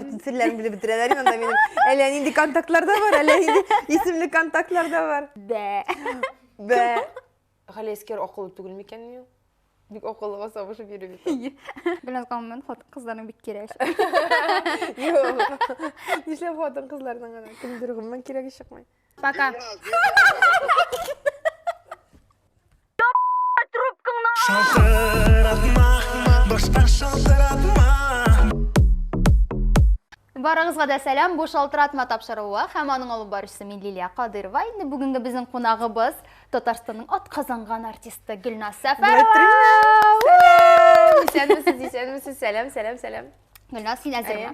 Бөтен серләрен белеп бетерәләр инде анда минем. Әллә нинди контактлар да бар, әллә нинди исемле контактлар да бар. Бә. Бә. Галиәскәр акыллы түгел микән ни ул? Бик акыллыга сабышып йөри бит. Гөлназ гомумән хатын-кызларның бик кирәге. Юк. Нишләп хатын-кызларның гына? Кемдер гомумән кирәге чыкмый. Пока. Шалтыратма, башка шалтыратма. Барыгызга да сәлам, бу Шалтыратма тапшыруы һәм аның алып баручысы мин Лилия Кадырова. Инде бүгенге безнең кунагыбыз Татарстанның атказанган артисты Гөлназ Сәфәрова. Сәлам! Исәнмесез, исәнмесез, сәлам, сәлам, сәлам. Гөлназ, син әзерме?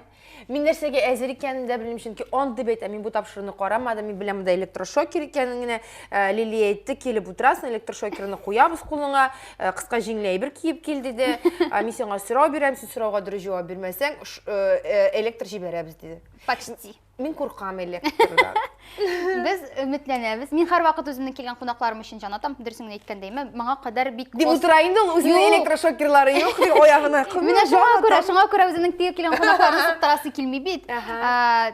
Мин нәрсәгә әзер икәнен дә белмим, чөнки он дип әйтә, мин бу тапшыруны карамадым, мин беләм монда электрошокер икәнен генә. Э, Лилия әйтте, килеп утырасың, электрошокерны куябыз кулыңа, э, кыска җиңле әйбер киеп кил диде. Э, мин сиңа сорау бирәм, син сорауга дөрес җавап бирмәсәң, электр җибәрәбез диде. Почти. Мин куркам электрдан. Без өметләнәбез. Мин һәрвакыт үземнең килгән кунакларым өчен җан атам, дөресен генә әйткәндәйме, моңа кадәр бик Дип утыра инде ул, үзенең электрошокерлары юк, ди аягына кым. Менә шуңа күрә, шуңа күрә үземнең теге килгән кунакларны суктырасы килми бит.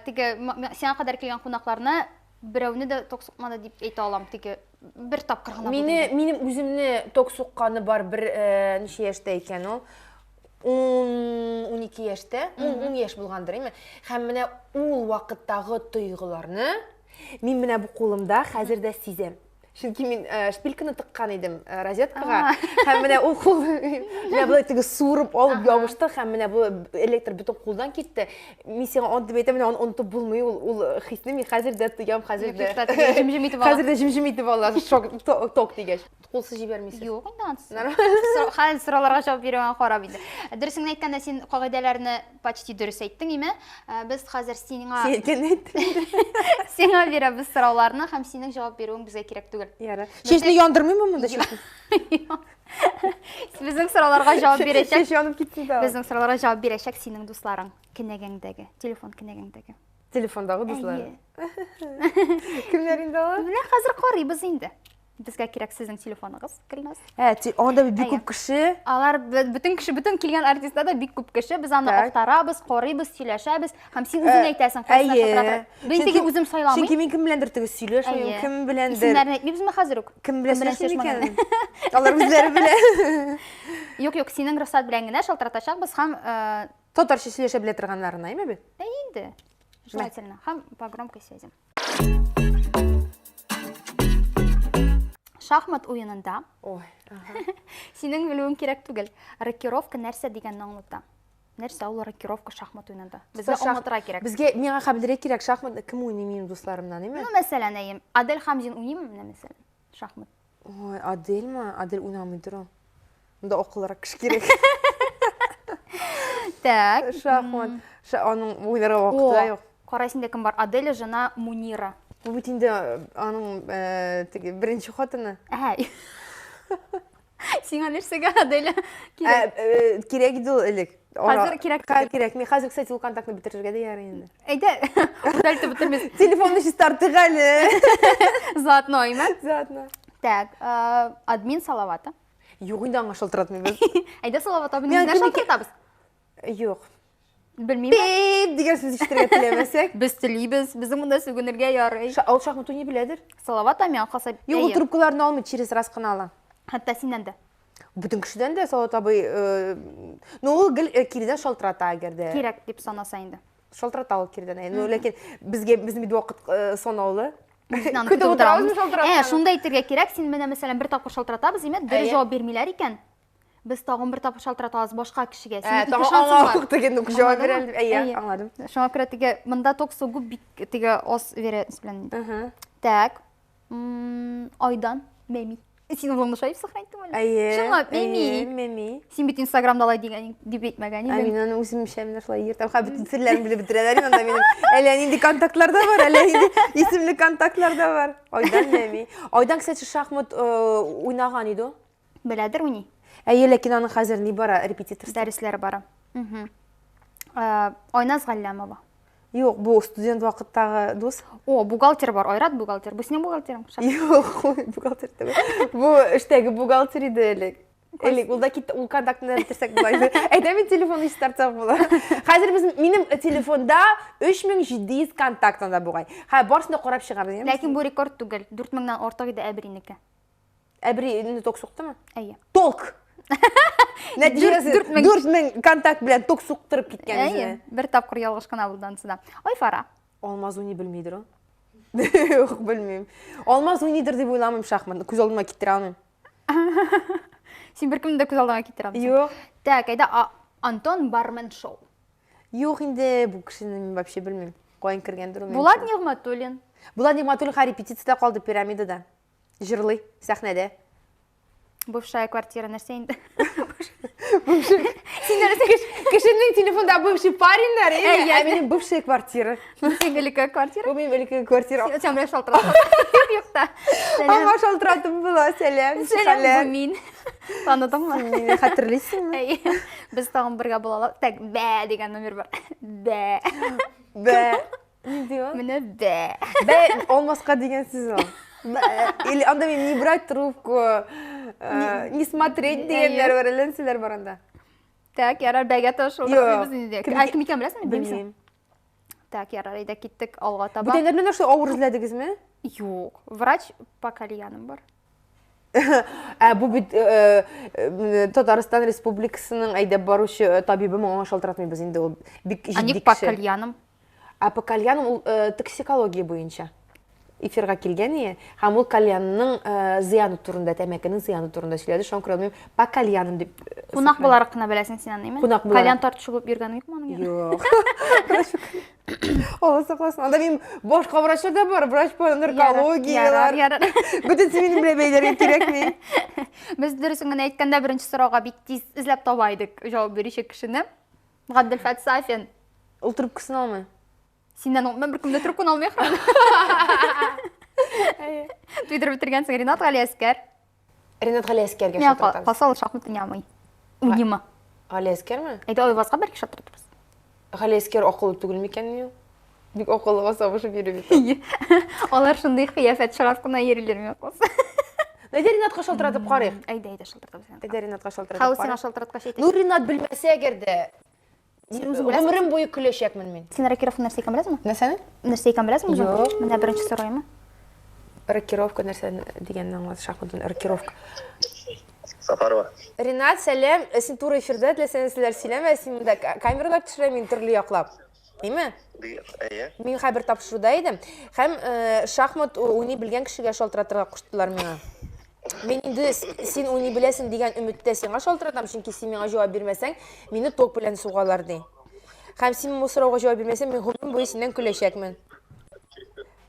Теге сиңа кадәр килгән кунакларны берәүне дә ток сукмады дип әйтә алам, теге бер тапкыр гына. Мине, минем үземне ток сукканы бар бер э, ничә яшьтә икән ул? 12 яшьтә, 10 яшь булгандыр, әйме? Һәм менә ул вакыттагы тойгыларны мин менә бу кулымда хәзер дә сизәм. Чөнки мин э, шпильканы тыккан идем э, розеткага. Һәм менә ул кул менә болай теге суырып алып ябышты һәм менә бу электр бөтен кулдан китте. Мин сиңа ант дип әйтәм, менә аны онытып булмый ул ул хисне мин хәзер дә тоям, хәзер дә. Җем-җем итеп ала. Хәзер дә җем-җем итеп ала. Шок ток дигәч. Кулсыз җибәрмисез. Юк инде ансы. Хәзер сорауларга җавап бирүеңә карап инде. Дөресен генә әйткәндә, син кагыйдәләрне почти дөрес әйттең, име? Э, без хәзер сиңа Син әйткәнне әйттем инде. Сиңа бирәбез сорауларны һәм синең җавап бирүең безгә кирәк түгел. Ярар. Чәчне яндырмыймы монда чәчне? Безнең сорауларга җавап бирәчәк. Чәч янып китсен дә. Безнең сорауларга җавап бирәчәк синең дусларың, кенәгәңдәге, телефон кенәгәңдәге. Телефондагы дуслар. Кемнәр инде алар? Менә хәзер карыйбыз инде. Безгә кирәк сезнең телефоныгыз, Гөлназ. Ә, анда бик күп кеше. Алар бөтен кеше, бөтен килгән артистлар да бик күп кеше. Без аны актарабыз, карыйбыз, сөйләшәбез һәм син үзең э, әйтәсең, кайсына шалтыратырга. Мин теге үзем сайламыйм. Чөнки мин кем беләндер теге сөйләшмим, кем беләндер. Исемнәрен әйтмибезме хәзер үк? Кем белән сөйләшмим икән? Алар үзләре белә. Юк, юк, синең рөхсәт белән генә шалтыратачакбыз һәм э, татарча сөйләшә белә торганнарына, әйме бит? Ә инде. Желательно. Һәм по громкой связи. Шахмат уенында Ой, ага. Синең белүең кирәк түгел. Рокировка нәрсә дигәнне аңлата. Нәрсә ул рокировка шахмат уенында? Безгә аңлатырга кирәк. Безгә миңа хәбәргә кирәк шахматны кем уйный минем дусларымнан, әйме? Ну, мәсәлән, әйем. Адель Хамзин уйныймы менә мәсәлән? Шахмат. Ой, Адельмы? Адель уйнамыйдыр ул. Монда акыллырак кеше кирәк. Так. Шахмат. Аның уйнарга вакыты да юк. Кара синдә кем бар? Аделя жена Мунира. Бу бит инде э, аның э, теге беренче хатыны. Әһә. Сиңа нәрсәгә Аделя кирәк? Э, кирәк иде ул элек. Хәзер кирәк түгел. Кирәк. Мин хәзер, кстати, ул контактны бетерергә дә ярый инде. Әйдә, удалить бетермез. Телефонны чистартыйк әле. Заодно, име? Заодно. Так, э, админ Салавата. Юк инде аңа шалтыратмыйбыз. Әйдә Салават абыйны үзенә шалтыратабыз. Юк. Белмим. Пип дигән сүз ишетергә теләмәсәк. Без телибез, безнең монда сүгенергә ярый. Ул шахмат уйный беләдер. Салават абый миңа калса. Юк, ул трубкаларны алмый, через раз кына ала. Хәтта синнән дә. Бөтен кешедән дә Салават абый, э, ну ул гел э, киредән шалтырата әгәр дә. Кирәк дип санаса инде. Шалтырата ул киредән. Ну, ләкин безгә безнең бит вакыт э, санаулы. Көтеп утырабыз. Ә, шунда әйтергә кирәк, син менә мәсәлән бер тапкыр шалтыратабыз, димәк, дөрес җавап бирмиләр икән. Без тагын бер тапкыр шалтыратабыз башка кешегә. Синең ике шансың бар. Теге үк җавап бирә. Әйе, аңладым. Шуңа күрә теге монда ток сугу бик теге аз вероятность белән. Так. Айдан Мәми. Син улыңны шаеп сохранить иттең әле? Әйе. Чынлап, Мәми. Әйе, Мәми. Син бит Инстаграмда алай дигән дип әйтмәгән идең. Ә мин аны үземчә менә шулай йөртәм. Һәм бөтен серләрен белеп бетерәләр инде анда минем. Әллә нинди контактлар да бар, әллә нинди исемле контактлар да бар. Айдан Мәми. Айдан, кстати, шахмат э, уйнаган иде ул. Беләдер уйный. Әйе, ләкин аның хәзер ни бара, репетитор. Дәресләре бара. Э, Айназ Галләмова. Юк, бу студент вакыттагы дус. О, бухгалтер бар, Айрат бухгалтер. Бу синең бухгалтерың? Юк, ул бухгалтер түгел. Бу эштәге бухгалтер иде элек. Элек ул да китте, ул контактны да бетерсәк була инде. Әйдә мин телефонны чистартсак була. Хәзер без минем телефонда 3700 контакт анда бугай. Хә, барысын да карап чыгабыз, яме? Ләкин бу рекорд түгел. 4000-нан артык иде Әбринеке. Әбри ток суктымы? Әйе. Ток! Нәтиҗәсе 4000 контакт белән ток суктырып киткән Әйе, бер тапкыр ялгыш кына булды анысы да. Айфара. Алмаз уйный белмидер ул. Юк, белмим. Алмаз уйныйдыр дип уйламыйм шахматны. Күз алдыма китерә алмыйм. Син беркемне дә күз алдыңа китерә алмыйсың. Юк. Так, әйдә, Антон Бармен шоу. Юк инде, бу кешене мин вообще белмим. Каян кергәндер ул. Булат Нигъмәтуллин. Булат Нигъмәтуллин хәзер репетициядә калды пирамидада. Җырлый сәхнәдә. Бывшая квартира нәрсә инде? Син нәрсә кешенең телефонда бывший пареньнар, ә минем бывшая квартира. Син элекке квартира? Бу минем элекке квартира. Син белән шалтыратып. Юк та. Аңа шалтыратып була, сәлам. Сәлам, бу мин. Таныдыңмы? Син мине хәтерлисеңме? Әйе. Без тагын бергә була алабыз. Так, бә дигән номер бар. Бә. Бә. Нинди ул? Менә бә. Бә алмаска дигән сүз ул. Бә. Или анда мин не брать трубку, э, не смотреть дигәннәр бар, әллә нәрсәләр бар анда. Так, ярар, бәгә тоже шылтыратмыйбыз инде. Кем Ә, кем икән беләсеңме? Белмисең? Белмим. Так, ярар, әйдә киттек алга таба. Бүтәннәр белән шулай авыр эзләдегезме? Юк, врач по кальянам бар. Ә бу бит э, э, Татарстан Республикасының әйдәп баручы э, табибы моңа шалтыратмыйбыз инде ул бик А җитди ник по кеше. кальянам? Ә по кальянам ул токсикология буенча эфирга килгән ие һәм ул кальянның зыяны турында, тәмәкенең зыяны турында сөйләде. Шуңа күрә мин по кальянам дип Кунак буларак кына беләсең син аны, әйме? Кунак буларак. Кальян тартучы булып йөргәнең юкмы аның янында? Юк. Алла сакласын. Анда минем башка врачлар да бар, врач по наркологиялар. Ярар, ярар. Бөтенесе минем белән бәйләргә кирәкми. Без дөресен генә әйткәндә беренче сорауга бик тиз эзләп таба идек җавап бирүче кешене. Габделфәт Сафин. Ул трубкасын алмый. Синнән ул беркем дә трубканы алмый ахры. Туйдырып бетергәнсең Ринат Галиәскәр. Ринат Галиәскәргә Миңа шалтыратабыз. калса ул шахмат уйнамый. Уйныймы? Галиәскәрме? Әйдә Айвазга бәлки шалтыратырбыз. Галиәскәр акыллы түгел микән ни ул? Бик акыллыга сабышып йөри бит. Алар шундый кыяфәт чыгарып кына йөриләр миңа калса. Әйдә Ринатка шалтыратып карыйк. Әйдә, әйдә шалтыратабыз. Ринатка. Әйдә Ринатка шалтыратып Хәл сиңа карыйк. шалтыраткач әйтәчәк. Ну Ринат белмәсә әгәр дә Син үзең беләсеңме? Гомерем буе көләчәкмен мин. Син рокировка нәрсә икән беләсеңме? Нәрсәне? Нәрсә икән беләсеңме үзең? Юк. Менә беренче сораймы? Рокировка нәрсә дигәнне аңлат шахматдан рокировка. Сафарова. Ринат, сәлам. Э, Син туры эфирда, теләсә нәрсәләр сөйләмә, син монда камералар төшерә мин төрле яклап. Әйме? Әйе. Мин хәбәр тапшыруда идем. Һәм э, шахмат уйный белгән кешегә шалтыратырга куштылар миңа. Мин инде син уйный беләсең дигән өметтә сиңа шалтыратам, чөнки син миңа җавап бирмәсәң, мине ток белән сугалар ди. Һәм син бу сорауга җавап бирмәсәң, мин гомерем буе синнән көләчәкмен.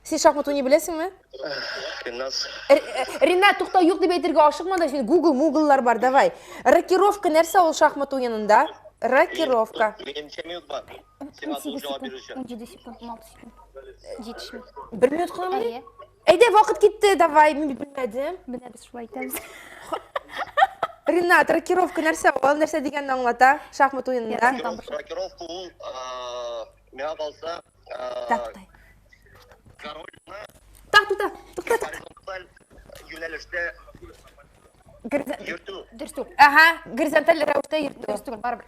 Син шахмат уйный беләсеңме? Ринат. Э, Ринат, тукта, юк дип әйтергә ашыкма да, син Google, Мугллар бар, давай. Рокировка нәрсә ул шахмат уенында? Рокировка. Минем ничә минут бар? Сиңа тулы җавап бирү өчен. 17 секунд, 16 секунд. Җитешми. Бер минут кына Әйе. Әйдә, вакыт китте, давай, мин бит белмәдем. Менә без шулай итәбез. Ринат, рокировка нәрсә ул? Нәрсә дигәнне аңлата шахмат уенында? Рокировка ул, миңа калса, Так, туктай. Корольны Так, тукта, тукта, тукта. горизонталь юнәлештә йөртү. Дөрес түгел. Ага, горизонталь рәвештә йөртү. Дөрес түгел, барыбер.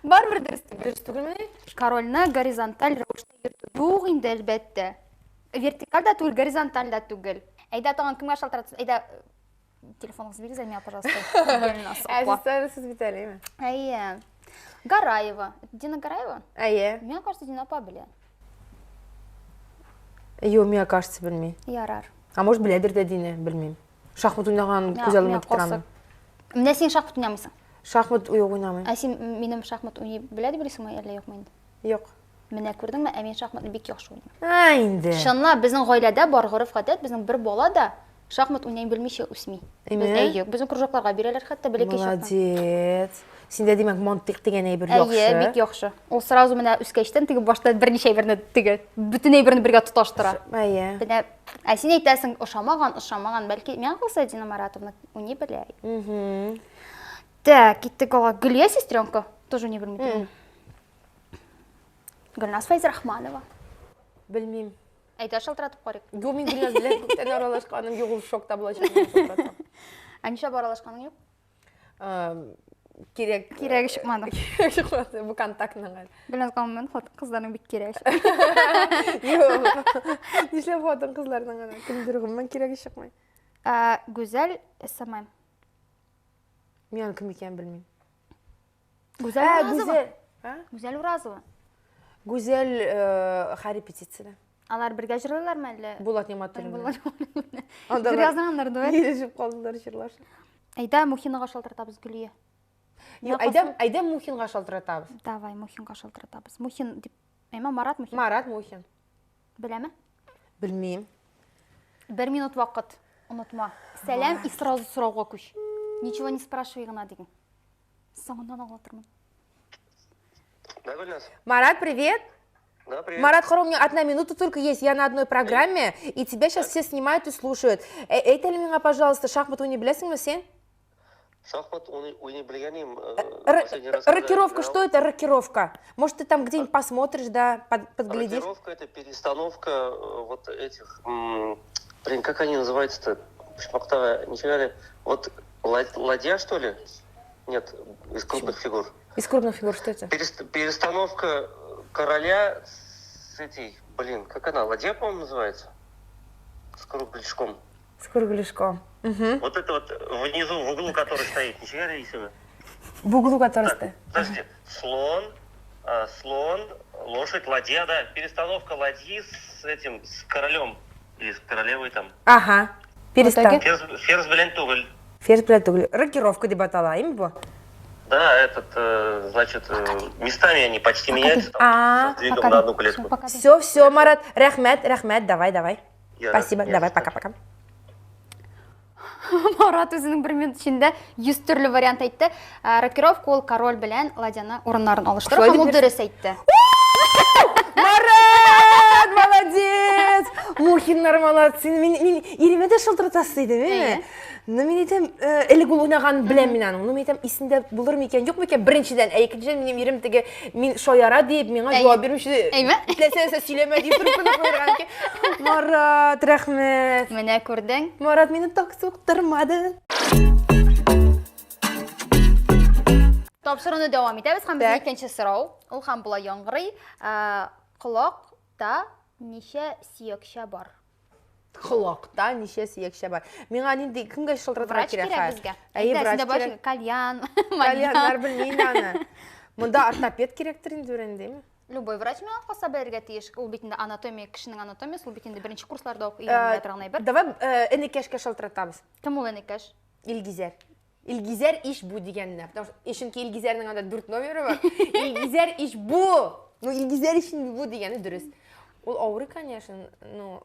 Барыбер дөрес түгел. Дөрес түгелмени? Корольны горизонталь рәвештә йөртү. Юк инде, әлбәттә. Вертикаль дә түгел, горизонталь дә түгел. Әйдә тагын кемгә шалтыратсыз? Әйдә телефоныгызны бирегез әле миңа, пожалуйста. Гөлназ Ә, апа. сез танысыз бит әле, әйме? Әйе. Гараева. Дина Гараева? Әйе. Миңа кажется, Дина апа белә. Юк, миңа кажется, белми. Ярар. А может, беләдер дә Дина, белмим. Шахмат уйнаган Миңа- күз алдыма миңа китерә алмыйм. калса- Менә син шахмат уйнамыйсың. Шахмат юк уйнамыйм. Ә син минем шахмат уйный белә дип уйлыйсыңмы, әллә юкмы инде? Юк. Менә күрдеңме, ә мин шахматны бик яхшы уйныйм. А, инде. Чынлап, безнең гаиләдә бар гореф-гадәт, безнең бер бала да шахмат уйный белмичә үсми. Әйме? Без, әйе, безнең кружокларга бирәләр хәтта бәләкәй чактан. Молодец. Синдә димәк мантыйк дигән әйбер яхшы. Әйе, бик яхшы. Ул сразу менә үскәчтән теге башта берничә әйберне теге бөтен әйберне бергә тоташтыра. Әйе. Менә, ә син әйтәсең, ошамаган, ошамаган, бәлки миңа калса Дина Маратовна уйный белә. Так, киттек алга. Гөлия сестренка тоже уйный белми торган. Гөлназ Фәйзрахманова. Белмим. Әйдә шалтыратып карыйк. Юк, мин Гөлназ белән күптән аралашканым юк, ул шокта булачак. мин шалтыратсам. Ә нишләп аралашканың юк? Кирәк. Кирәге чыкмады. Кирәк чыкмады бу контактның әле. Белән гомумән хатын-кызларның бик кирәге. Юк. Нишләп хатын-кызларның гына? Кемдер гомумән кирәге чыкмый. Гүзәл СММ. Мин аның кем икәнен белмим. Гүзәл Ә, Уразова. Гүзәл. А? Гүзәл Уразова. Гүзәл э, һәр репетициядә. Алар бергә җырлыйлармы әллә? Булат Нигъмәтуллин. Булат Нигъмәтуллин. Анда Җыр язганнар дуэт. Килешеп калдылар җырлашып. Әйдә Мухинага шалтыратабыз Гөлия. Юк, әйдә, әйдә Мухинга шалтыратабыз. Давай Мухинга шалтыратабыз. Мухин дип, әйме Марат Мухин. Марат Мухин. Беләме? Белмим. Бер минут вакыт, онытма. Сәлам и сразу сорауга күч. Ничего не спрашивай гына диген. Соңыннан аңлатырмын. Да, Гульназ? Марат, привет. Да, привет. Марат, Хоро, у меня одна минута только есть, я на одной программе, и тебя сейчас все снимают и слушают. Э, әйт әле миңа, пожалуйста, шахмат уйный беләсеңме син? Шахмат уйный белгәнем. Рокировка, что это рокировка? Может, ты там где-нибудь посмотришь, да, подглядишь? Рокировка это перестановка вот этих, блин, как они называются-то? Шмактава, нифига ли? Вот ладья, что ли? Нет, из крупных фигур. Из крупных фигур что это? Перестановка короля с этой, блин, как она, ладья, по-моему, называется? С кругляшком. С кругляшком. Угу. Вот это вот внизу, в углу, который стоит, нифига ли себе? В углу, который стоит. Подожди, слон, слон, лошадь, ладья, да, перестановка ладьи с этим, с королем или с королевой там. Ага. Перестан. Ферзь, белән түгел. Ферзь белән түгел. Рокировка дип атала, әйме бу? Да, этот, значит, местами они почти меняются. Там, А, со сдвигом на одну клетку. Все, все, Марат, рәхмәт, рәхмәт, давай, давай. Я Спасибо, рад, давай, не за что. пока-пока. Марат үзенең бер минут эчендә 100 төрле вариант әйтте. Рокировка ул король белән ладьяны урыннарын алыштыру Шулай һәм ул дип дөрес әйтте. Марат, молодец! Мухиннар молодцы. Мин, мин иремә дә шылтыратасы идем, әйме? Ну, мин әйтәм, элек ул уйнаганын беләм мин аның. Ну, мин әйтәм, исендә булыр микән, юк микән? Беренчедән, ә икенчедән минем ирем теге мин шаяра дип, миңа җавап бирмичә. Әйме? Теләсә нәрсә сөйләмә дип трубканы куйган икән. Марат, рәхмәт. Менә күрдең. Марат мине так суктырмады. Тапшыруны дәвам итәбез һәм безнең Так. икенче сорау. Ул һәм болай яңгырый. Колакта ничә сөякчә бар? Колакта ничә сөякчә бар? Миңа нинди кемгә шылтыратырга Врач кирәк кирәк хәзер? безгә. Әйе, Әйдә, врач синдә бар кирәк. кальян, Кальяннар мальян. белми инде аны. Монда ортопед кирәктер инде берәр дими? Любой врач миңа калса белергә тиеш. Ул бит инде анатомия, кешенең анатомиясе, ул бит инде беренче курсларда ук өйрәнелә торган әйбер. Давай энекәшкә шалтыратабыз. Кем ул энекәш? Илгизәр. Илгизәр иш бу дигәненә. Потому что чөнки Илгизәрнең анда дүрт номеры бар. Илгизәр иш бу. Ну, Илгизәр иш бу дигәне дөрес. Ул авырый, конечно, но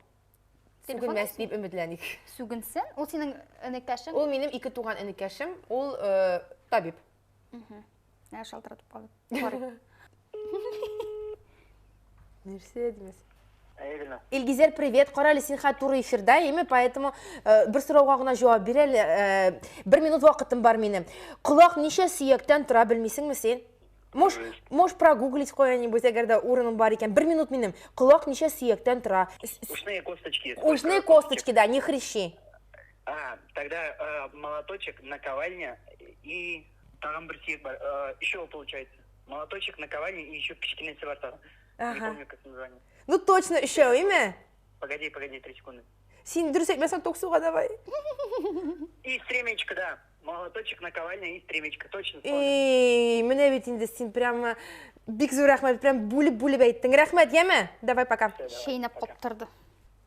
Телефон сүгенмәс дип өметләник. Сүгенсен? Ул синең энекәшең? Ул минем ике туган энекәшем, ул табиб. Ә, шалтыратып калды. Карый. Нәрсә димәс? Әйе, Илгизәр, привет. Кара әле, син хәзер туры эфирда, әйеме? Поэтому бер сорауга гына җавап бир әле. Бер минут вакытым бар минем. Колак ничә сөяктән тора белмисеңме син? Можешь, можешь прогуглить кая-нибудь, әгәр дә урының бар икән. Бер минут минем. Колак ничә сөяктән тора? Ушные косточки. Ушные косточки, да, не хрящи. А, тогда молоточек, наковальня и тагын бер сөяк бар. Еще получается. Молоточек, наковальня и еще кечкенәсе бар тагын. Не помню, как название. Ну точно, еще имя? Погоди, погоди, 3 секунды. Син дөрес әйтмәсәң, ток суга давай. И стремечко, да. Молоточек, наковальня и стремечко. Точно. Эй, менә бит инде син прямо бик зур рәхмәт, прям бүлеп-бүлеп әйттең. Рәхмәт, яме? Давай, пока. Чәйнәп каптырды.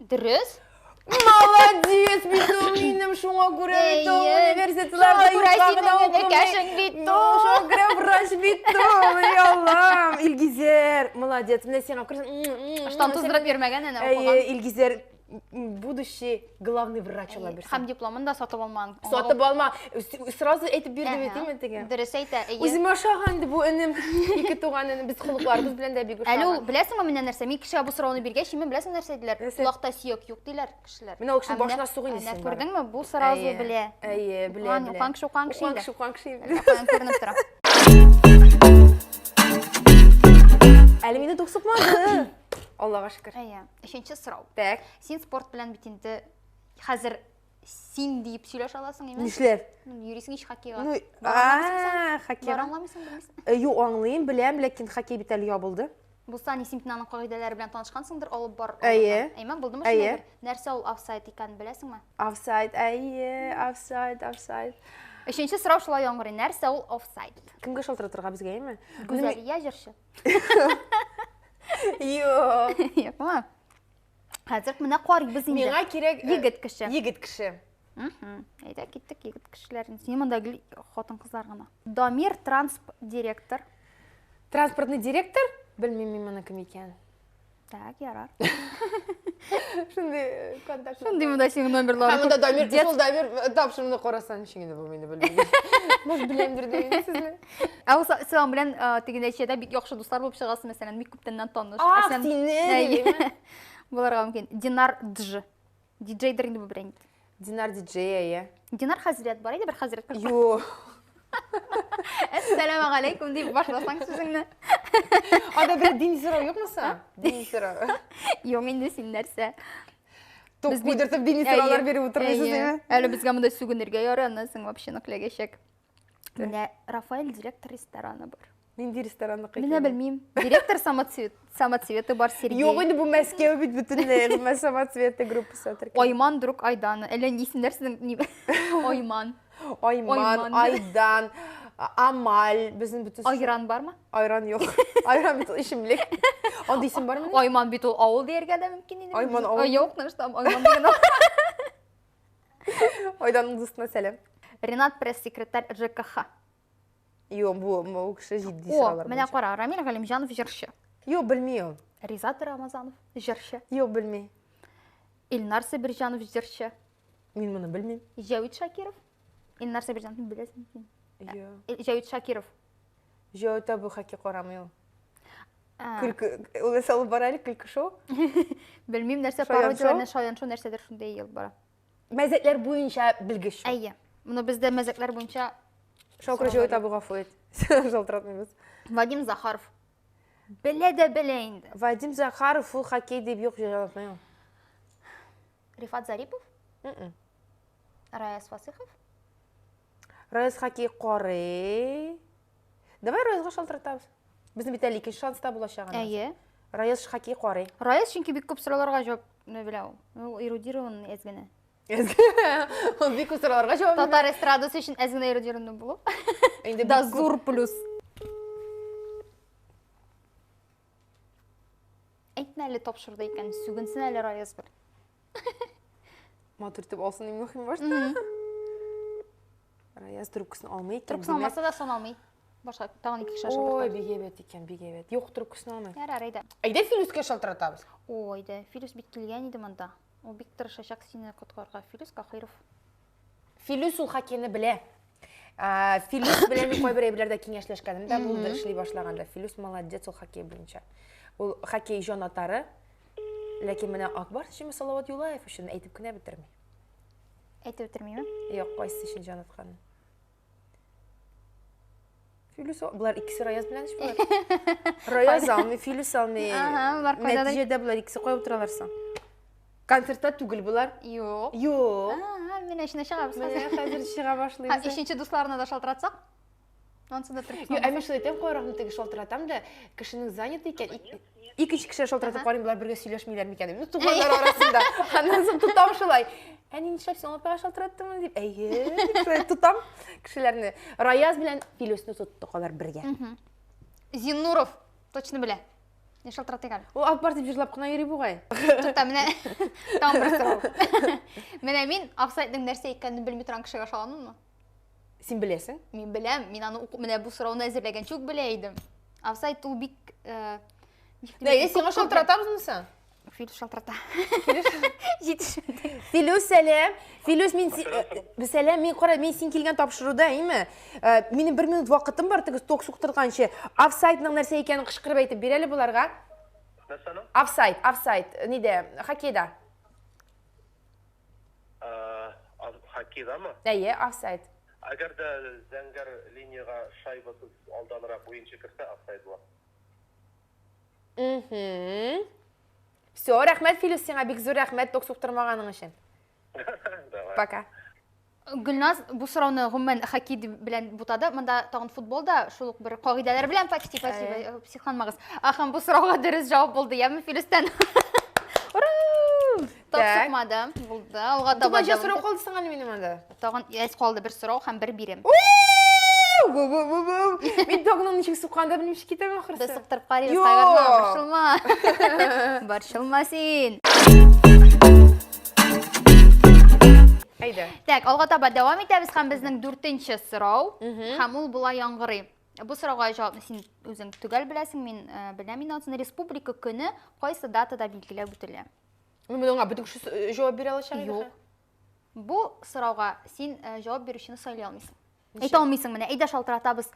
Дөрес? Молодец, бит ул минем, шуңа күрә бит ул университетларда Шуңа күрә юкка гына синең укымый. энекәшең бит ул. Шуңа күрә врач бит ул, эй Аллам. Илгизәр, молодец. Менә сиңа күрсәм, Ыштан туздырып йөрмәгән әнә Әйе, укыган. Илгизәр, будущий главный врач була бирсен. Һәм дипломын да сатып алмаган. Сатып алма. Сразу әйтеп бирде бит, димме теге? Дөрес әйтә, әйе. Үземә ошаган инде бу энем. Ике туган энем, без холыкларыбыз белән дә бик ошаган. Әле ул, беләсеңме, менә нәрсә? Мин кешегә бу сорауны биргәч, именно беләсеңме нәрсә диделәр? Колакта сөяк юк диләр кешеләр. Менә ул кешенең башына сугыйм дисең. Менә Күрдеңме? Бу сразу белә. Әйе, белә, белә. Укыган кеше, укыган кеше Укыган инде. кеше, укыган кеше инде. Укыган күренеп тора. Әле мине тук сукмады. Аллага шөкер. Әйе. Өченче сорау. Так. Син спорт белән бит инде хәзер Син диеп сөйләшә аласың, әйме? Нишләп? Ну, йөрисең ич хоккейга. Ну, а, хоккейга. Бар аңламыйсың, белмисең. Э, юк, аңлыйм, беләм, ләкин хоккей бит әле ябылды. Булса, ни син аның кагыйдәләре белән танышкансыңдыр, алып бар. Әйе. Әйме, булдымы Әйе. шундый бер? Нәрсә ул офсайд икәнен беләсеңме? Офсайд, әйе, офсайд, офсайд. Өченче сорау шулай яңгырый. Нәрсә ул офсайд? Кемгә шалтыратырга безгә, әйме? Гүзәлия җырчы. Юк. Юкмы? Хәзер менә карыйбыз инде. Миңа кирәк э, егет кеше. Егет кеше. Әйдә киттек егет кешеләрен. Син монда гел хатын-кызлар гына. Дамир трансп директор. Транспортный директор? Белмим мин моны кем икән. Так, ярар. Шундый э, контакт. Шундый монда синең номерларың. Һәм монда Дамир, шул Дамир э, тапшыруны караса ничек инде бу мине белми. Может, беләмдер дә инде сезне. Ә ул синең белән э, теге нәтиҗәдә бик яхшы дуслар булып чыгасың, мәсәлән, бик күптәннән таныш. Ах, сине! Буларга мөмкин. Динар Дж. Диджейдер инде бу бренд. Динар диджей, әйе. Динар хәзрәт бар иде бер хәзрәт. Юк. Әссәламу алейкум дип башласаң сүзеңне. Анда бер дини сорау юкмы соң? Дини сорау. Юк инде син нәрсә? Тук куйдыртып дини сораулар биреп утырмыйсыз, димме? Әле безгә монда сүгенергә ярый, аннан соң вообще нык эләгәчәк. Менә Рафаэль директор рестораны бар. Нинди ресторанныкы Менә белмим. Директор самоцвет, самоцветы бар Сергей. Юк инде бу Мәскәү бит бөтенләй генә самоцветы группасы төркем. Айман друг Айдана. Әллә ни исемнәр сезнең ни? Айман. Айман, Айдан, Амаль, безнең бөтен Айран бармы? Айран юк. Айран бит ул исемлек. Андый исем бармы? Айман бит ул авыл дияргә дә мөмкин инде. Айман авыл. Юк, ну что, Айман дигән Айданның дустына сәлам. Ренат пресс-секретарь ЖКХ. Юк, бу бу кеше җитди О, сораулар. менә кара, Рамил Галимҗанов җырчы. Юк, белми ул. Ризат Рамазанов җырчы. Юк, белми. Илнар Сабирҗанов җырчы. Мин моны белмим. Җәвит Шакиров. Илнар Сабирҗановны беләсең син. Юк. Э, Җәвит Шакиров. Җәвит абый хоккей карамый ул. Көлке, ул нәрсә алып бара әле, көлке шоу? Белмим, нәрсә пародияләрне шаян шоу нәрсәдер шундый ел бара. Мәзәкләр буенча белгеч. Әйе. Моны бездә мәзәкләр буенча Шакыр Җәвит абый гафу ит. Шалтыратмыйбыз. Вадим Захаров. Белә дә белә инде. Вадим Захаров ул хоккей дип юк җырлатмый ул. Рифат Зарипов? Раяз Фасыхов? Раяз хоккей карый. Давай Раязга шалтыратабыз. Безнең бит әле икенче шанс та булачак аннан. Әйе. Раяз хоккей карый. Раяз чөнки бик күп сорауларга җавап белә ул. Ул эрудированный әз генә. Ул бик күп сорауларга җавап бирә. Татар эстрадасы өчен әз генә эрудированный булу. Инде Да зур плюс. Әйтмә әле тапшырды икән, сүгенсен әле Раяз бер. Матур итеп алсын иң мөһим башта. Раяз трубкасын алмый икән. Трубкасын алмаса да саналмый. Башка тагын ике кеше Ой, бик әйбәт икән, бик әйбәт. Юк, трубкасын алмый. Ярар, әйдә. Әйдә Филүскә шалтыратабыз. Ой, әйдә. Филүс бит килгән иде монда. Ул бик тырышачак сине коткарырга. Филүс Кахиров. Филүс ул хоккейны белә. Филүс белән мин кайбер әйберләрдә киңәшләшкәнем дә булды эшли башлаганда. Филүс молодец ул хоккей буенча. Ул хоккей җанатары. Ләкин менә Акбарс өчен Салават Юлаев өчен әйтеп кенә бетерми. Әйтеп бетермиме? Юк, кайсы өчен җан атканын. Филүс, болар икесе Раяз белән эш болар. Раяз алмый, Филүс алмый. Ага, болар кайдадыр. Нәтиҗәдә болар икесе кая утыралар соң? Концертта түгел болар. Юк. Юк. Ага, менә эченә чыгабыз Менә хәзер. хәзер чыга Һәм башлыйбыз. өченче дусларына да шалтыратсак? Ансы да Юк, ә мин шулай әйтәм, кайракны теге шалтыратам да, кешенең занят икән, икенче кешегә шалтыратып карыйм, болар бергә сөйләшмиләр микән дип. Ну, туганнар арасында. Аннан соң тотам шулай. Әни, нишләп син апага шалтыраттың дип. Әйе, дип шулай тотам кешеләрне. Раяз белән Филүсне тоттык алар бергә. Зиннуров точно белә. Не шалтыратыйк әле. Ул Акбар дип җырлап кына йөри бугай. Тукта, менә тагын бер сорау. Менә мин офсайдның нәрсә икәнен белми торган кешегә ышанамынмы? Син беләсең? Мин беләм, мин аны уку, менә бу сорауны әзерләгәнче үк белә идем. Офсайд ул бик э, ничек дип Нәйе, әйтим, сиңа күп- шалтыратабызмы соң? Филүс шалтырата. Җитешмәде. Филүс, сәлам. Филүс, мин си- э, сәлам, мин кара, мин син килгән тапшыруда, әйме? Э, Минем бер минут вакытым бар, теге ток суктырганчы. Офсайдның нәрсә икәнен кычкырып әйтеп бир әле боларга. Нәрсәнең? Офсайд, офсайд, нидә, хоккейда. Хоккейдамы? Әйе, офсайд. Әгәр дә зәңгәр линиягә шайбасыз алданрак уенчы керсә, офсайд була. Все, рәхмәт, Филүс, сиңа бик зур рәхмәт ток суктырмаганың өчен. Давай. Пока. Гөлназ бу сорауны гомумән хоккей белән бутады. Монда тагын футбол да шул ук бер кагыйдәләр белән почти, почти э, психланмагыз. Һәм бу сорауга дөрес җавап булды, яме Филүстән? Ура! Топ сукмады. Булды. Алга таба. Ничә сорау калды соң әле минем анда? Тагын әз калды бер сорау һәм бер бирем. Мин тагын ничек сукканда белмичә китәм ахрысы. Без суктырып карыйбыз, кайгырма, борчылма. Борчылма син. Әйдә. Так, алга таба дәвам итәбез һәм безнең дүртенче сорау. Һәм ул болай яңгырый. Бу сорауга җавапны син үзең төгәл беләсең, мин э, беләм инде анысын. Республика көне кайсы датада билгеләп үтелә? Ну, моңа бөтен кеше э, җавап бирә алачак инде. Юк. Бу сорауга син э, җавап бирүчене сайлый алмыйсың. Әйтә алмыйсың менә, әйдә шалтыратабыз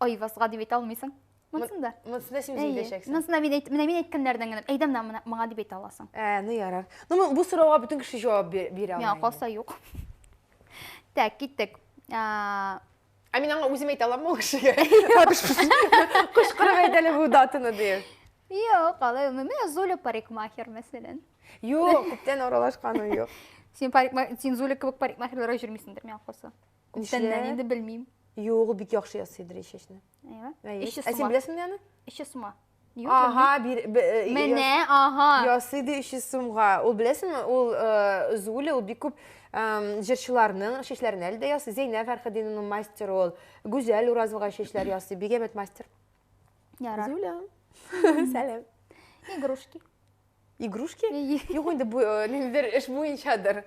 Айвазга дип әйтә алмыйсың. Монысында. Монысында син үзең әйтәчәксең. Монысында мин әйт, менә мин әйткәннәрдән генә. Әйдә менә моны моңа дип әйтә аласың. Ә, ну ярар. Ну, бу сорауга бөтен кеше җавап бирә ала. Миңа калса юк. Так, киттек. Ә мин аңа үзем әйтә аламмы ул кешегә? Кычкырып әйт әле бу датаны дип. Юк, алай булмый. Менә Зуля парикмахер, мәсәлән. Юк, күптән аралашканым юк. Син парикмахер, син Зуля кебек парикмахерларга йөрмисеңдер, миңа калса. Күптәннән инде белмим. Юк, ул бик яхшы ясыйдыр чәчне. Әйе. Ә син беләсеңме аны? 300 сумга. Ага, бир, э, Менә, ага. Ясый ди 300 сумга. Ул беләсеңме, ул э, Зуля, ул бик күп җырчыларның чәчләрен әле дә ясый. Зәйнәб Фәрхетдинованың мастеры ул. Гүзәл Уразовага чәчләр ясый. Бик әйбәт мастер. Ярар. Зуля. Сәлам. Игрушки. Игрушки? Юк инде бу э, ниндидер эш буенчадыр.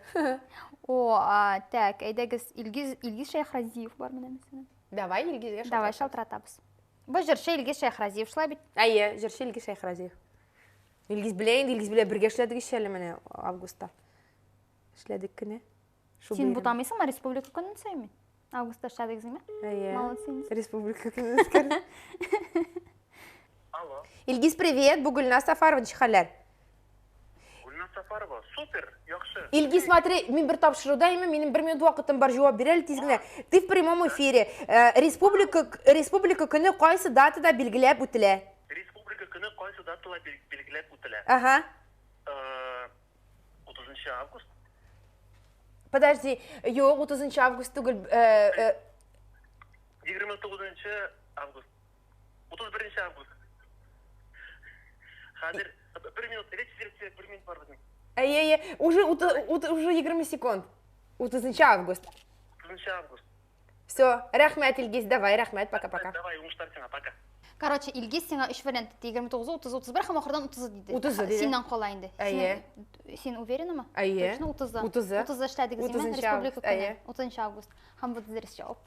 О, а, так, әйдәгез, Илгиз, Илгиз Шәйхразиев бар менә мәсәлән. Давай Илгизгә Давай шалтыратабыз. Бу җырчы Илгиз Шәйхразиев шулай бит? Әйе, җырчы Илгиз Шәйхразиев. Илгиз белә инде, Илгиз белән бергә эшләдек ич әле менә августта. Эшләдек кенә. Шул Син бутамыйсыңмы республика көнен сөйми? Августта эшләдегезме? Әйе. Молодцы. Республика көнен үткәрдек. Алло. Илгиз, привет. Бу Гөлназ Сафарова, ничек хәлләр? Гөлназ Сафарова, супер, яхшы. Илгиз, смотри, мин бер тапшыруда имен, минем бер минут вакытым бар, җавап бир әле тиз генә. Ты в прямом эфире. Э, республика Республика көне кайсы датада билгеләп үтелә? Республика көне кайсы датада билгеләп үтелә? Ага. Э, 30 август. Подожди, юк, 30 август түгел. Э, 29 э, август. 31 август. Хәзер бер минут, речь бер минут бар безнең. Әйе, әйе, уже уже 20 секунд. 30 август. 30 август. Все, рәхмәт, Илгиз, давай, рәхмәт, пока-пока. Давай, уңышлар сиңа, пока. Короче, Илгиз сиңа өч вариант әйтте, 29, 30, 31 һәм ахырдан 30 диде. 30 диде. Синнән кала инде. Әйе. Син уверенамы? Әйе. Точно 30-ы. 30-ы. 30-ы эшләдегез, димме? 30 Республика август, көне. әйе. 30 август. Һәм бу дөрес җавап.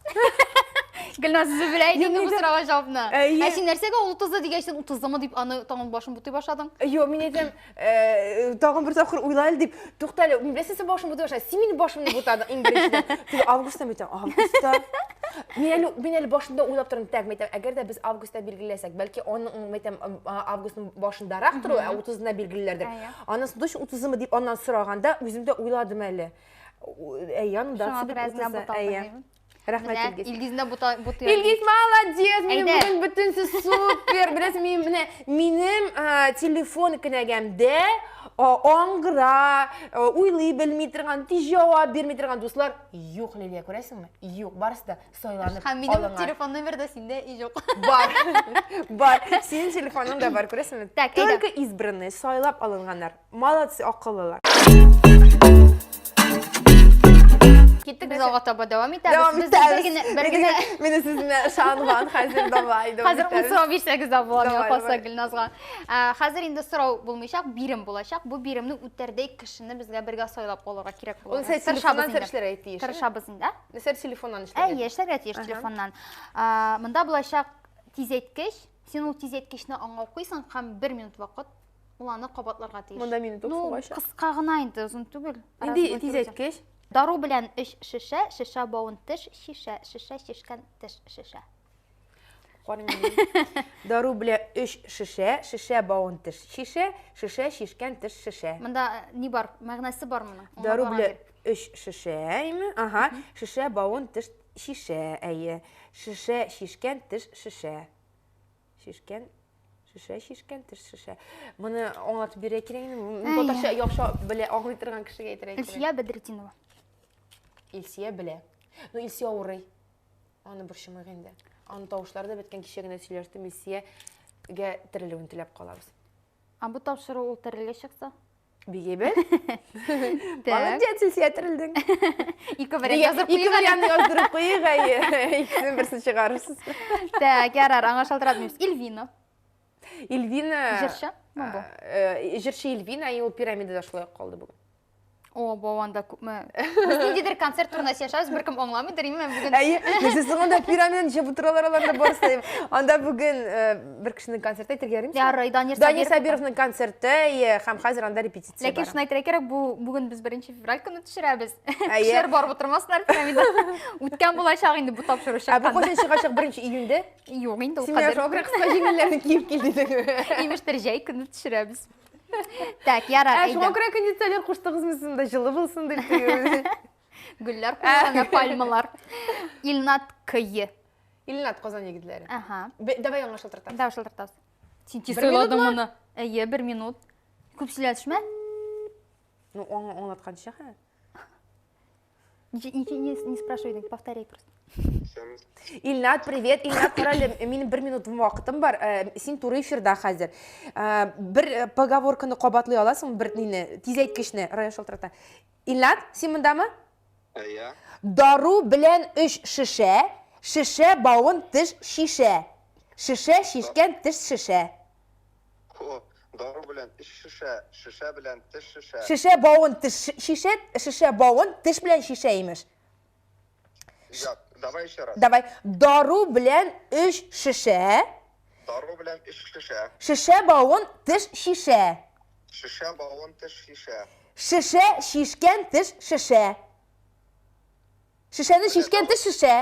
Гөлназ үзе белә иде инде бу сорауга җавапны. Әйе. Ә син нәрсәгә ул 30-ы дигәч, син 30-ымы дип аны тагын башын бутый башладың? Юк, мин әйтәм, э, тагын бер тапкыр уйла әле дип. Тукта әле, мин беләсең, син башын бутый башладың. Син минем башымны бутадың иң беренчедән. Теге августта мин әйтәм, августта. Мин әле, мин әле башында уйлап тордым, так, мин әйтәм, әгәр дә без августта билгеләсәк, бәлки аның, мин әйтәм, августның башындарак тору, ә 30-ына билгелиләрдер. Әйе. Аннан соң точно 30-ымы дип аннан сораганда, үзем дә уйладым әле. Әйе, аның Шуңа датасы бит күрә әзгә 30-ы. буталдың, Әйе. әйеме? Рәхмәт, Менә Илгиз. Илгизне бута бутый. Илгиз молодец, минем Әйдә. бүген бөтенесе супер. Беләсең, мин менә минем а, телефон кенәгәмдә а, аңгыра, а, уйлый белми торган, тиз җавап бирми торган дуслар юк, Лилия, күрәсеңме? Юк, барысы да сайланып Һәм минем алынган. телефон номер да синдә и юк. Бар. Бар. Синең телефоның да бар, күрәсеңме? Так, әйдә. Только избранные, сайлап алынганнар. Молодцы, акыллылар. Киттек Без алга таба дәвам итәбез. Дәвам Без итәбез. бер генә бер генә Мине сезне ышанган хәзер давай. дәвам Хәзер ун итәбез. сорау бирсәгез дә була, миңа Давай, калса давай. Гөлназга. Ә, Хәзер инде сорау булмыйчак, бирем булачак. Бу биремне үтәрдәй кешене безгә бергә сайлап алырга кирәк була. Ул сә телефоннан эшләргә тиеш. Тырышабыз инде. Нәрсә телефоннан эшләргә? Әйе, эшләргә тиеш телефоннан. Ә, Монда булачак тизәйткеч. Син ул тизәйткечне аңа укыйсың һәм бер минут вакыт Ул аны кабатларга тиеш. Монда минут Ну, сугачак. кыска гына инде, озын түгел. Нинди тизәйткеч? Дару белән өч шешә, шешә бавын теш, шешә, шешә чишкән теш шешә. Карыйм. Дару белән өч шешә, шешә бавын теш, шешә, шешә чишкән теш шешә. Монда э, ни бар? Мәгънәсе бар моның. Аңлап Дару алган белән кирәк. өч шешә, әйме? Ага, шешә бавын теш шешә, әйе. Шешә чишкән теш шешә. Шишкән, шешә шишкән, теш шешә. Моны аңлатып бирергә кирәк инде. Әйе. Татарча яхшы белә, аңлый торган кешегә әйтергә кирәк. Әлфия Бәдретдинова. Илсия белә. Ну, Илсия авырый. Аны борчымыйк инде. Аның тавышлары да беткән, кичә генә сөйләштем, Илсиягә терелүен теләп калабыз. Ә бу тапшыру ул терелгәч чыкса? Бик әйбәт. Молодец, Илсия, терелдең. Ике вариант язып куйыйк. Ике вариантны яздырып куйык, әйе. Икесенең берсен чыгарырсыз. Так, ярар, аңа шалтыратмыйбыз. Ильвина. Ильвина. Җырчы? Бу. Җырчы Ильвина, и ул пирамидада шулай калды бүген. О, бу анда күпме. Без ниндидер концерт турында сөйләшәбез, беркем аңламыйдыр, именно бүген. Әйе, нәрсә соң анда пирамиданы ничә утыралар алар да барысы. Анда бүген э, бер кешенең концерты әйтергә ярыймы? Ярый, Данир Данир Сабировның концерты, әйе, һәм хәзер анда репетиция Ләкин шуны әйтергә кирәк, бу бүген без 1 февраль көне төшерәбез. Кешеләр барып утырмасыннар пирамида. Үткән булачак инде бу тапшыру чыкканда. Ә бу кайчан чыгачак? 1 июньдә? Юк инде ул кадәр. Син менә шуңа күрә кыска җиңелләрне киеп килдең. Имештер, җәй көне төшерәбез. Так, ярар, Ә, шуңа күрә кондиционер куштыгызмы сез монда җылы булсын дип теге. Гөлләр куелган, пальмалар. Илнат Кые. Илнат Казан егетләре. Ага. Давай яңа шалтыратабыз. Давай шалтыратабыз. Син тиз сайладың моны. Әйе, бер минут. Күп сөйләшмә. Ну, аңлатканча, ха. Не, не, не спрашивай, повторяй просто. Илнат, привет. Илнат, карале, минем бер минут вакытым бар. Э, син туры эфирда хәзер. Э, бер э, поговорканы кабатлый аласың, бер нине, тиз әйткечне, Рая шалтырата. Илнат, син мондамы? Әйе. Дару белән өч шешә, шешә бавын теш шишә. Шешә шишкән теш шешә. О, дару белән эч шешә, шешә белән теш шешә. Шешә бавын теш шишә, шешә бавын теш белән шишә имеш. Як, давай еще раз. Давай. Дару белән өч шешә. Дару белән өч шешә. Шешә бавын теш шишә. Шешә бавын теш шишә. Шешә шишкән теш шешә. Шешәне шишкән теш шешә.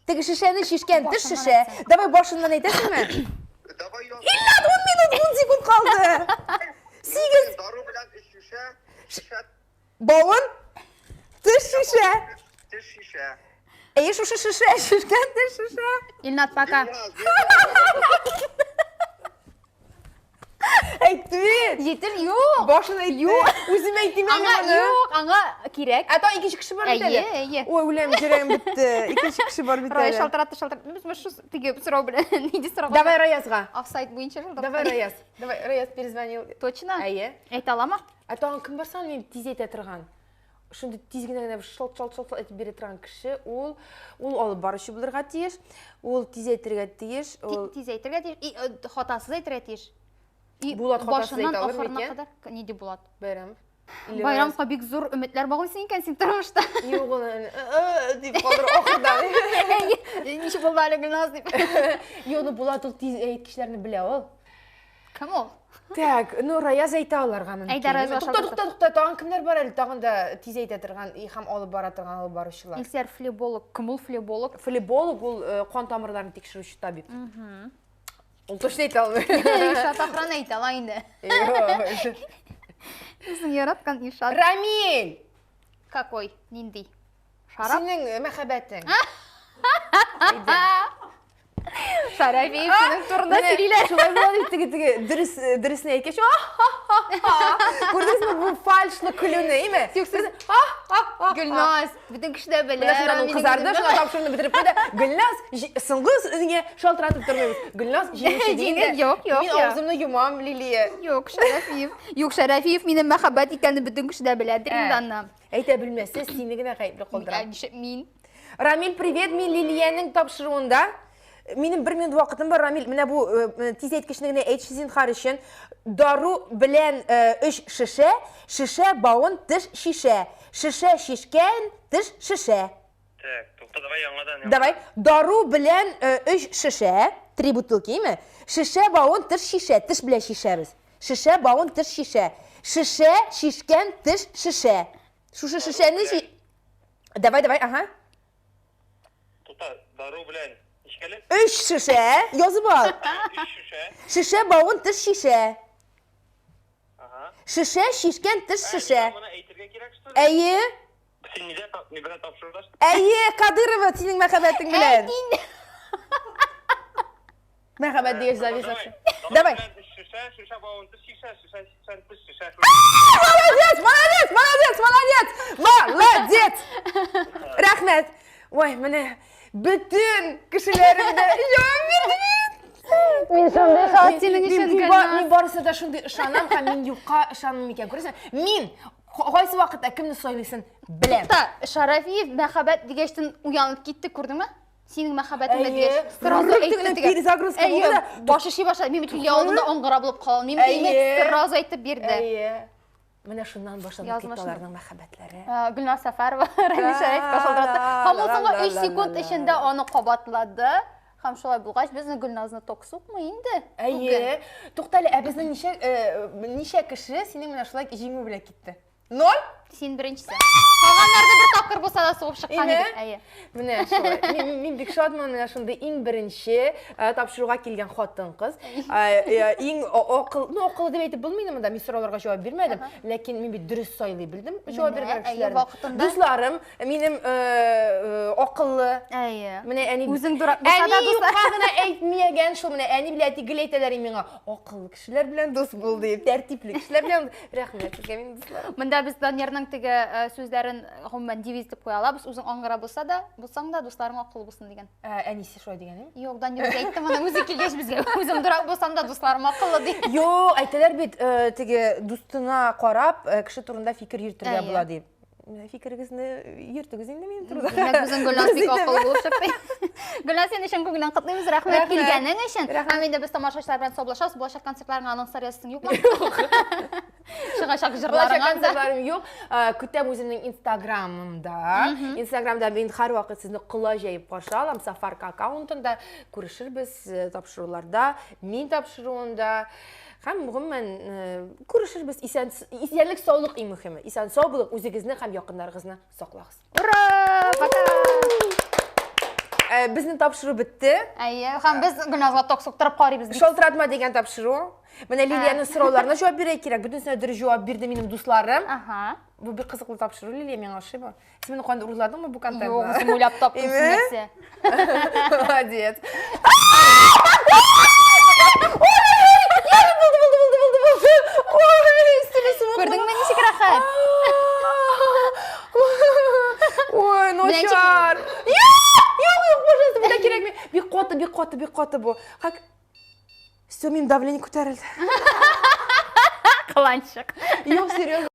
Теге шешәне шишкән теш шешә. Давай башыннан әйтәсеңме? Давай яз. Илнат, 10 минут 10 секунд калды. 8. Дару белән өч шешә, шешә. Бавын теш шешә. Теш шешә. Әйе, шушы шешә, шешкән теш шешә. Илнат, пока. Әйтте бит. Җитер юк. Башын әйтте. Юк. Үзем әйтим әле Аңа моны. юк, аңа кирәк. Ә тагын икенче кеше бар бит әле. Әйе, әйе. Ой, үләм, йөрәгем бетте. Икенче кеше бар бит Рая әле. шалтыратты, шалтыратты. Без менә шу теге сорау белән нинди сорау? Давай Раязга. Офсайд буенча шалтыратты. Давай Раяз. Давай Раяз перезвонил. Точно? Әйе. Әйтә аламы? Ә тагын кем бар соң мин тиз әйтә торган? Шундый тиз генә генә шалт шалт шалт әйтеп бирә торган кеше ул ул алып баручы булырга тиеш, ул тиз әйтергә тиеш, ул Тиз әйтергә тиеш, и, э, хатасыз әйтергә тиеш. И Булат хатасыз башыннан әйтә алырмы ахырына икән? кадәр. Нинди Булат? Байрамов. Или Байрамовка бик зур өметләр баглыйсың икән син тормышта. Юк, ул э, э, дип калдыр ахырда. Әйе, Ничек булды әле Гөлназ дип. Юк, ну Булат ул тиз әйткечләрне белә ул. Кем ул? Так, ну Раяз әйтә аларга мөмкин. Әйдә, Раязга Тукта, шалтыратып. тукта, тукта, тагын кемнәр бар әле? Тагын да тиз әйтә торган и һәм алып бара торган алып баручылар. Илсәр флеболог. Кем ул флеболог? Флеболог ул э, кан тамырларын тикшерүче табиб. Ул точно әйтә алмый. Илшат Ахран әйтә ала инде. Юк. Безнең яраткан Илшат. Рамиль! Какой? Нинди? Шарап? Синең э, мәхәббәтең. Шарафиев синең турында Менә сөйлиләр. Шулай була бит теге теге дөрес э, дөресен әйткәч. Күрдегезме бу фальшлы көлүне, әйме? Юк, сез- Гөлназ, бөтен кеше дә белә. Менә шуннан ул Рамилнең кызарды, үзен. шуннан тапшыруны бетереп куйды. Гөлназ, соңгы нигә шалтыратып тормыйбыз. Гөлназ җиңүче Җиңел, юк, юк, Мин юк. авызымны йомам, Лилия. Юк, Шарафиев. Юк, Шарафиев минем мәхәббәт икәнне бөтен кеше дә беләдер инде Ә. аннан. Әйтә белмәсә, сине генә гаепле калдырам. Ә, нишләп мин? Рамиль, привет, мин Лилиянең тапшыруында. Минем бер минут вакытым бар, Рамиль, менә бу э, э, тиз әйткечне генә әйтче зинһар өчен. Дару белән э, өч шешә, шешә бавын теш шишә. Шешә шишкән, теш шешә. Так, тукта, давай яңадан. Давай. Дару белән өч шешә, три бутылки, име? Шешә бавын теш шишә, теш белән шишәбез. Шешә бавын теш шишә. Шешә шишкән теш шешә. Шушы шешәне ши... Давай, давай, ага. Тукта, дару белән ничек әле? Өч шешә, язып ал. Өч шешә. Шешә бавын теш шишә. Ага. Шешә шишкән теш шешә. Моны әйтергә кирәк, что ли? Әйе. Син нидә ни белән тапшырдаш? Әйе, Кадырова синең мәхәббәтең белән. Мәхәббәт дигәч завис. Давай. Өч шешә. шешә, шешә бавын теш чишә, шешә чишән теш шешә. Молодец, молодец, молодец, молодец! Молодец! Рәхмәт. Ой, менә бөтен кешеләрем дә җавап бирде бит. Мин шундый шат синең өчен, Гөлназ. Мин барысына да шундый ышанам һәм мин юкка ышанмыйм икән. Күрәсең, мин кайсы вакытта кемне сайлыйсын беләм. Тукта, Шарафиев мәхәббәт дигәчтен уянып китте, күрдеңме? Синең мәхәббәтеңне Әйе. дигәч, сразу Рррр әйтте дигән теге. перезагрузка булды Әйе, да. башы ши башлады. Мин бит Лилия алдында аңгыра булып калам. Мин бит Әйе. сразу әйтеп бирде. Әйе. Менә шуннан башланып китте Язмышны. аларның мәхәббәтләре. Э, Гөлназ Сәфәрова Рамил Шәрәфовка шалтыратты. Һәм ул соңгы 3 секунд эчендә аны кабатлады. Һәм шулай булгач, безне Гөлназны ток сукмый инде. Әйе. Туктале, ә безнең ничә э, ничә кеше синең менә шулай җиңү белән китте? Ноль? Син беренчесе. Калганнарны бер тапкыр булса да сугып чыккан Име? идек. Әйе. Менә шулай. Мин, мин бик шатмын, менә шундый иң беренче э, тапшыруга килгән хатын-кыз. Э, э, иң акыл, ну акыллы дип әйтеп булмый инде монда, мин сорауларга җавап бирмәдем, ләкин мин бит дөрес сайлый белдем җавап Менә, биргән әйе, кешеләрне. вакытында. Дусларым минем э, э, акыллы. Әйе. Менә әни Үзең дурак булса да Әни дуслар. юкка гына әйтмәгән шул, менә әни белән әти гел әйтәләр миңа, акыллы кешеләр белән дус бул дип, тәртипле кешеләр белән. Рәхмәт сезгә минем дусларым. Монда без Данирның теге э, сүзләрен э, гомумән девиз дип куя алабыз. Үзең аңгыра булса да, булсаң да дусларың акыллы булсын дигән. Ә, әнисе шулай дигән, әйме? Юк, Данир үзе әйтте моны, үзе килгәч безгә. Үзем дурак булсам да дусларым акыллы ди. Юк, әйтәләр бит, э, теге дустына карап, кеше турында фикер йөртергә була дип. Менә фикерегезне йөртегез инде минем турыда. Димәк, безнең Гөлназ бик акыллы булып чыкты. Гөлназ, сине чын күңелдән котлыйбыз. Рәхмәт килгәнең өчен. Һәм инде без тамашачылар белән саубуллашабыз. Булачак концертларыңа анонслар язасың юкмы? Юк. Чыгачак җырларыңа. Булачак концертларым юк. Көтәм үземнең Инстаграмымда. Инстаграмда мин һәрвакыт сезне кола җәеп каршы алам. Сафарка аккаунтында күрешербез э, тапшыруларда, мин тапшыруында. Һәм гомумән э, күрешербез. Исән исәнлек, саулык иң мөһиме. Исән сау булып, үзегезне һәм якыннарыгызны саклагыз. Ура! Пока! Э, безнең тапшыру бетте. Әйе, һәм без Гөлназга ток суктырып карыйбыз. Шалтыратма дигән тапшыру. Менә Лилиянең сорауларына җавап бирергә кирәк. Бөтенесенә дөрес җавап бирде минем дусларым. Ага. Бу бик кызыклы тапшыру, Лилия, миңа ошый бу. Син моны каян урладыңмы бу контентны? Юк, үзем уйлап таптым нәрсә. Молодец. Булды, булды, булды, булды, булды. Ой, өстемә суык. Күрдеңме ничек рәхәт? Ой, начар. Юк, юк, юк, пожалуйста, бу да кирәкми. Бик каты, бик каты, бик каты бу. Как Все, минем давление күтәрелде. Кыланчык. Юк, серьезно.